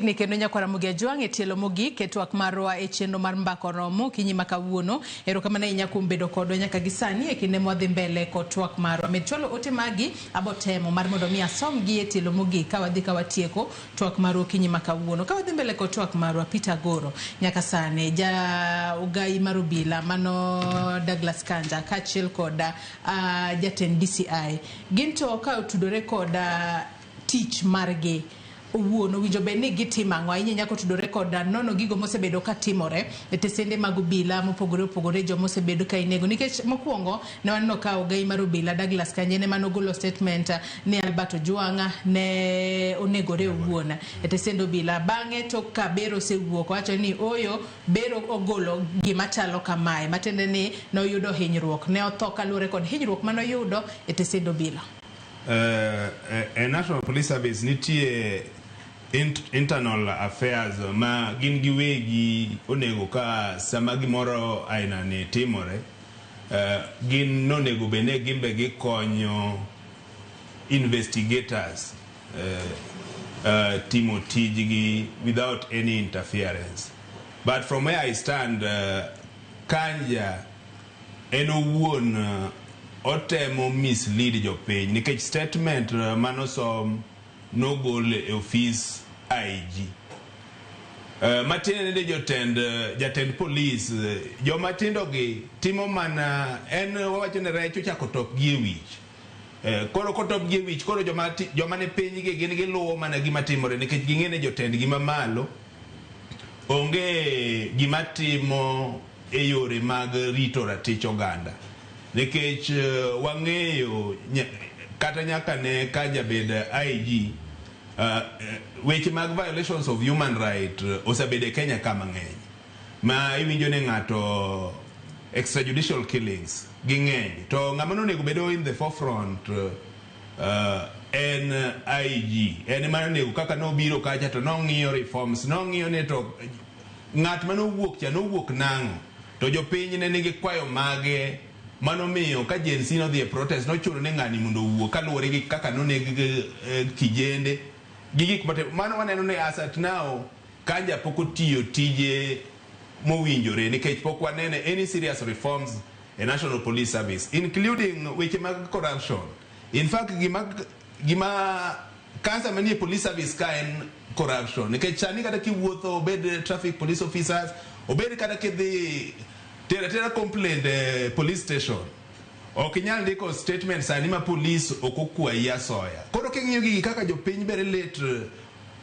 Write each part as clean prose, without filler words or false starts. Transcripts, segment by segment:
Ni kendo nyakwara Ramogi Ajwang' e tielo mogik e twak marwa e chenro mar Mbaka Oromo okinyi ma kawuono. Erokamano ahinya kuom bedo kodwa nyaka gi sani e kinde mwadhi mbele kod twak marwa. Med chwalo ote magi abotemo mar mondo mi asom gi e tielo mogik ka wadhi ka watieko twak marwa okinyi ma kawuono. Ka wadhi mbele kod twak marwa, Peter Agoro nyaka sani ja ogai mar obila mano Douglas Kanja kaachiel kod jatend DCI gin to ka otudore kod tich margi owuon owinjo bed ni gitimo ang'o ahinya nyaka otudore kod nono gigo mosebedo ka timore e tesende mag obila mopogore opogore, joma osebedo ka inego, nikech mokwongo ne waneno ka ogai mar obila Douglas Kanja ne manogolo statement ni Albert Ojwang ne onegore owuon e tesend obila. Bang'e tok ka Bero osewuok owacho ni oyo Bero ogolo gima chalo kamae, matiende ni noyudo hinyruok, ne otho kaluwore kod hinyruok manoyudo e tesend obila. E National Police Service nitie internal affairs ma gin giwegi onego ka sama gimoro aina ni timore, gin nonego bed ni gimbe gikonyo investigators timo tijgi without any interference. But from where I stand, Kanja en owuon otemo mislead jopiny nikech statement manosom nogol e ofis IG. Matiende ni jotend jatend polis joma tindo gi timo mana en wawacho ni rech ochako top gi e wich. Koro kotop gi e wich, koro joma ni piny gi gin giluwo mana gima timore nikech ging'e ni jotendgi mamalo onge gima timo e yore mag rito ratich oganda, nikech wang'eyo kata nyaka ne Kanja bed IG, weche mag violations of human right osebedo e Kenya ka mang'eny ma iwinjo ni ng'ato extrajudicial killings ging'eny, to ng'ama nonego bedo in the forefront en IG. En ema nonego kaka nobiro kacha to nong'iyo reforms, nong'iyo ni to ng'at manowuok cha nowuok nang'o, to jopiny ne nigi kwayo mage manomiyo ka Gen Z nodhi e protest nochuno ni ng'ani mondo owuok kaluwore gi kaka noneg kijende gi gik mate. Mano waneno ni as at now Kanja pok otiyo tije mowinjore nikech pok wanene any serious reforms e National Police Service, including weche mag corruption. In fact, gima kansa manie police service ka en corruption, nikech sani kata kiwuotho, obed traffic police officers, obed kata kidhi tera tera complaint e police station, ok inyal ndiko statement sani ma police ok okwayi asoya. Koro king'iyo gigi kaka jopiny be relate,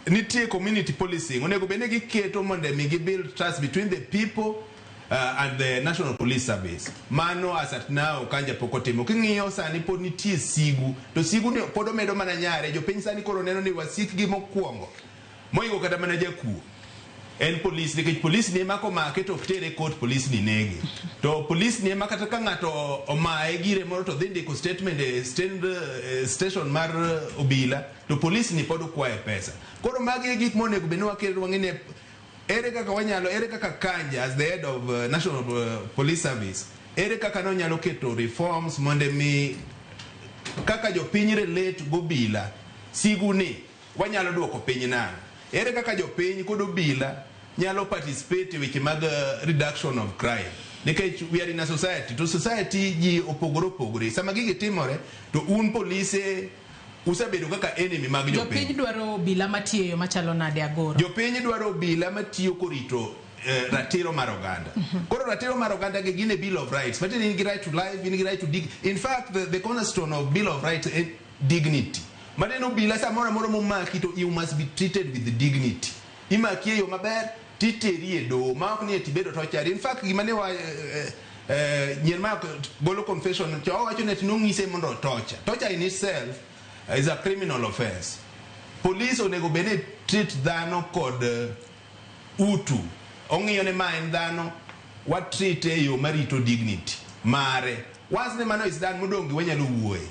nitie community policing onego bed ni giketo mondo mi gi build trust between the people and the National Police Service. Mano as at now Kanja pok otimo. King'iyo sani pod nitie sigu, to sigu ni pod omedo mana nyare. Jopiny sani koro neno ni wasikgi mokwongo moingo kata mana jakuo en polis, nikech polis ni ema komake to ok tere court, polis ni nege. To polis ni ema kata ka ng'ato omaye gire moro to dhi ndiko statement e station mar obila, to polis ni pod okwaye pesa. Koro magi e gik monego bed ni waketo wang'e ni ere kaka wanyalo, ere kaka Kanja as the head of National Police Service, ere kaka nonyalo keto reforms mondo mi kaka jopiny relate gobila, sigu ni wanyalo duoko piny nang'o? Ere kaka jopiny kod obila nyalo participate e weche mag reduction of crime? Nikech we are in a society, to society ji opogore opogore. Sama gigi timore to un polise usebedo kaka enemy mag jopiny. Jopiny dwaro obila matiyo e yo machalo nade, Agoro? Jopiny dwaro obila matiyo korito ratiro mar oganda. Koro ratiro mar oganda gi gin e Bill of Rights. Matiende in gi right to life, in gi right to dig. In fact, the cornerstone of Bill of Rights en dignity. Matiende obila samoro amora momaki to you must be treated with dignity. Imaki e yo maber titeri e doho ma ok ni eti bedo tortured. In fact, gima ne wa nyien ma golo confession to owacho ni ati nong'ise mondo torture. Torture in itself is a criminal offense. Police onego bed ni treat dhano kod utu. Ong'iyo ni ma en dhano, wa treat e yo marito dignity mare. Once ni mano is done, modong' gi wanyalo wuoye.